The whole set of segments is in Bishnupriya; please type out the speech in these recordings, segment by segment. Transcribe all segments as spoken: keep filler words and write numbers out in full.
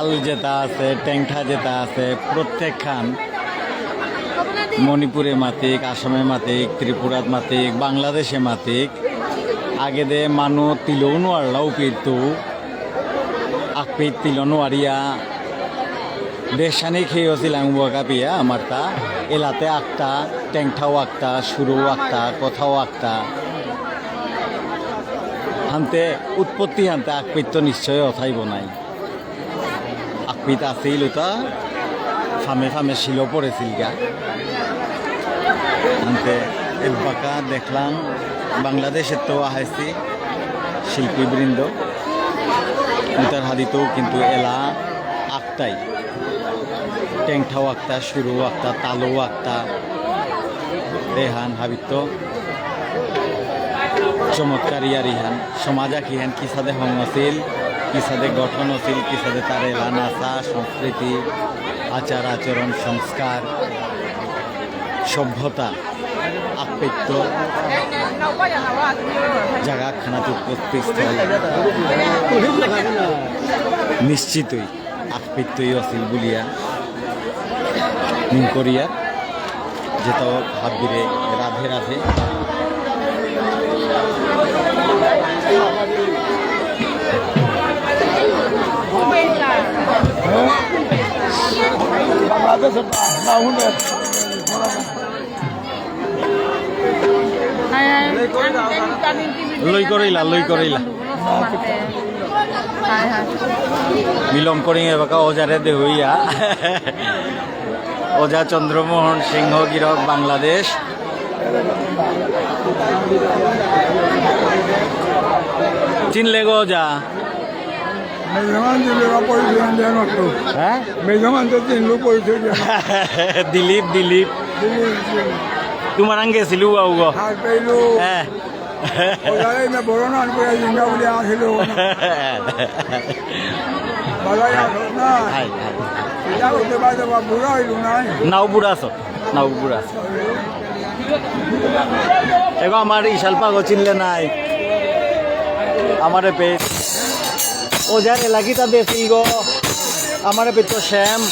আল যেতা আছে, টেংঠা যেতা আছে, প্রত্যেকখান মণিপুরে মাতিক, আসামে মাতিক, ত্রিপুরাত মাতিক, বাংলাদেশে মাতিক, আগেদে মানু তিলৌ নোয়ারলাও পিতু, আকপিত তিল নোয়ারিয়া, দেশানি খেয়েও সিলাং বুয়াকা পিয়া, আমার তা, এলাতে আকতা, টেংঠাও আকতা, সুরু আকতা, কথাও আকতা। হানতে উৎপত্তি হানতে আকপিত তো নিশ্চয় অথাইব নাই। আকপিত আছিল উতা, ফামে ফামে শিল পড়েছিল গা। আনতে এবাকা দেখলাম বাংলাদেশেত্ত আহেসি শিল্পীবৃন্দ। উতার হাদিতেও কিন্তু এলা আকতাই। টেংঠাও আকতা, সুরু আকতা, তালু আকতা। এহান হাবিত্ত চমৎকার ইয়ারিহান। সমাজ আকিহান কিসাদে হঙ আছিল, কিসাদে গঠন আছিল, কিসাদে তার এলা নাচা, সংস্কৃতি, আচার আচরণ, সংস্কার, সভ্যতা, আকপিত জাগা খানাত উৎপত্তি স্থল। নিশ্চিতই। আকপিত্তই আছিল বুলিয়া নিংকরিয়া যেতাও হাবিরে রাধে রাধে। বাংলাদেশে না হুনে। লই করিলা, লই করিলা। বিলম করিং এবাকা ওজারে দেহুইয়া। ওজা চন্দ্রমোহন সিংহ গিরক, বাংলাদেশ। চিনলে গো ওজা? মেজমান দিলে বা পরিচয় দেন একটু। হ্যাঁ? মেজমান তো চিনলু পরিচয় দেন। দিলীপ, দিলীপ। দিলীপ, দিলীপ। তোমার আঙ্গে ছিল বাবু গো। হার পেলু। হ্যাঁ। ওজারে মে বড় না করে জিঙ্গা বলে আসিল। বালাই আসো না। হাই, হাই। এটা হতে পারে বা বুড়া হইল না। নাও বুড়া আছো। নাও বুড়া আছো। এগো আমার ইশালপা গো চিনলে নাই। আমার এপে। ওজার এলাকিতা দেসিল গো। আমার এপে তো শ্যাম।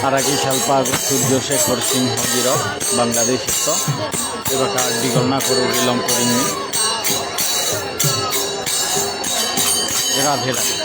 আরাকি শালপাগ সূর্যশেখর সিংহ গিরক, বাংলাদেশিত্ত। এবাকা ডিগল না করুরি লম করিনি। রাধে রাধে।